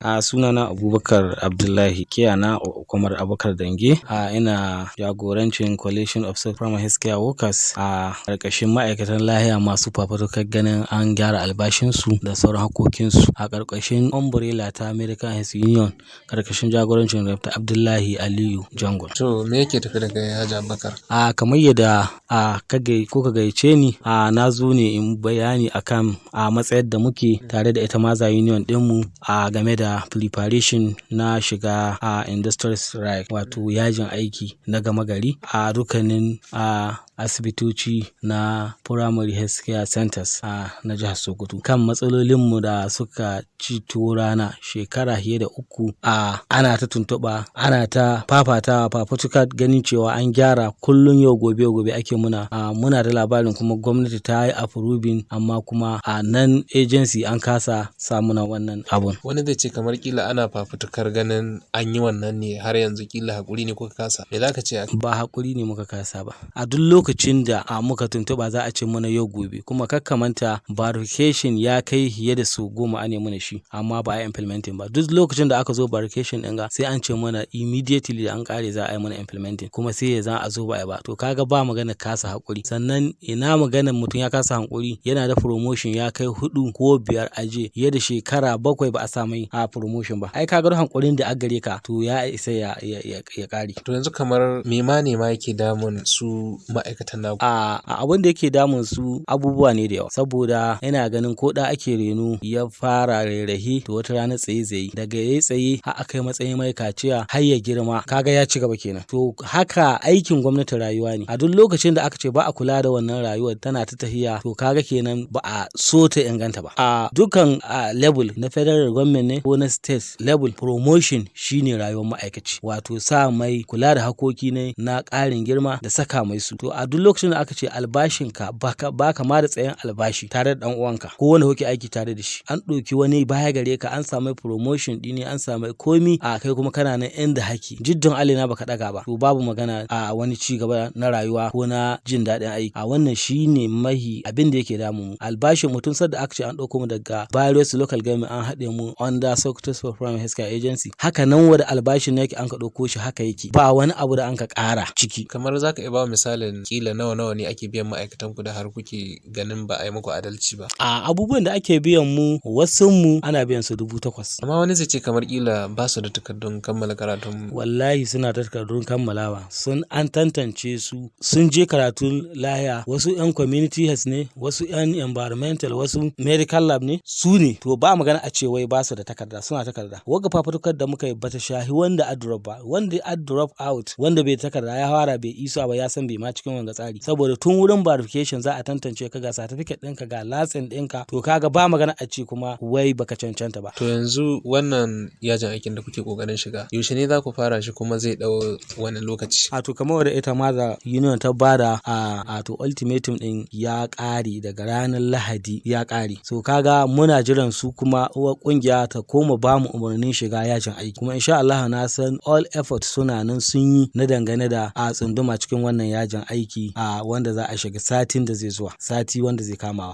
A sunana Abubakar Abdullahi Kiyana Kwamar Abubakar Dange. A ina jagorancin Coalition of Primary Healthcare Workers a ƙarƙashin ma'aikatan lahiya masu fafutukar ganin an gyara albashinsu da sauran hakokinsu a ƙarƙashin umbrella ta American Health Union, ƙarƙashin jagorancin Dr. Abdullahi Aliyu Jangon. To, me yake tafi da kai, Haji Abubakar? A kamar yadda a kage ko ka gayyace ni, a na zo ne in bayani akan a matsayar da muke tare da ita Mother Union ɗinmu a game da preparation na shiga a industrial strike, wato yajin aiki na gama gari a dukkanin a asibitoci na primary health care centers a na jihar Sokoto, kan matsalolinmu da suka ci rana shekara fiye da 3. A ana ta tuntuɓa, ana ta fafatawa, fafutuka ganin cewa an gyara. Kullum yau gobe gobe ake muna. A muna da labarin kuma gwamnati ta yi approving, amma kuma a nan agency an kasa samuna wannan abun. Wani zai ce kamar kila ana fafutukar ganin an yi wannan ne, har yanzu kila hakuri ne kuka kasa. Me za ka ce? Ba hakuri ne muka kasa ba. A duk lokacin da a muka tuntuɓa, za a ce mana yau gobe. Kuma kakkamanta, verification ya kai fiye da su 10 a mana shi, amma ba a implementing ba. Duk lokacin da aka zo verification ɗin ga, sai an ce mana immediately da an kare za a yi mana implementing, kuma sai ya za a zo ba a yi ba. To, kaga ba magana kasa hakuri. Sannan ina maganar mutum ya kasa hakuri? Yana da promotion ya kai hudu ko biyar aje, fiye da shekara 7 ba a samu a promotion ba. Ai kaga hankulin da gare ka, to ya isa ya kare. To, yanzu kamar me ma ne ma yake damun su ma'aikatan naku? A abin da yake damun su abubuwa ne da yawa, saboda ina ganin ko da ake reno ya fara rarrahe, to wata rana tsaye zai daga yayi tsaye har akai matsayin mai kaciya har ya girma, kaga ya ci gaba kenan. To, haka aikin gwamnati rayuwa ne. A duk lokacin da aka ce ba a kula da wannan rayuwar, tana ta tahiya, to kaga kenan ba a so ta inganta ba. A dukkan level na federal government ne ko na state level, promotion shine rayuwar ma'aikaci, wato sa mai kula da hakoki ne na ƙarin girma da saka mai su. To, a duk lokacin da aka ce albashinka baka ma da tsayin albashi tare da dan uwanka ko wanda kuke aiki tare da shi, an ɗauki wani baya gare ka, an samu promotion ɗine, an samu komi, a kai kuma kana nan inda haki jiddin alina baka ɗaga ba, to babu magana a wani ci gaba na rayuwa ko na jin daɗin aiki. A wannan shine mahi abin da yake damu mu. Albashin mutum, sadda aka ce an ɗauko mu daga various local government, an haɗe mu under Sokoto State Primary Healthcare Agency, haka nan wanda albashin yake an ka ɗauko shi haka yake, ba wani abu da an ka ƙara ciki. Kamar za ka iya ba misalin kila nawa nawa ne ake biyan ma'aikatan ku da har kuke ganin ba a yi muku adalci ba? A abubuwan da ake biyan mu, wasu mu ana biyan su 8,000. Amma wani zai ce kamar kila ba su da takardun kammala karatun. Wallahi suna da takardun kammalawa, sun an tantance su, sun je karatun lahiya. Wasu yan community health ne, wasu yan environmental, wasu medical lab ne su ne. To, ba magana a ce wai ba su da takarda, suna takarda. Wagga fafutukar da muka yi bata shahi wanda a drop ba. Wanda a drop out, wanda bai takarda, ya fara bai isa ba, ya san bai ma cikin wanga tsari, saboda tun wurin verification za a tantance ka, ga certificate ɗinka, ga license ɗinka. To, kaga ba magana a ce kuma wai baka cancanta ba. To, yanzu wannan yajin aikin da kuke kokarin shiga, yaushe ne za ku fara shi, kuma zai dau wani lokaci? A to, kamar wadda ita ma union ta bada a to ultimatum din ya ƙare daga ranar Lahadi, ya ƙare. So kaga muna jiran su kuma uwar kungiya ta koma ba mu umarnin shiga yajin aiki. Kuma insha Allah na san all effort suna nan sun yi na dangane da a tsunduma cikin wannan yajin aiki, a wanda za a shiga satin da zai zuwa, sati wanda zai kamawa.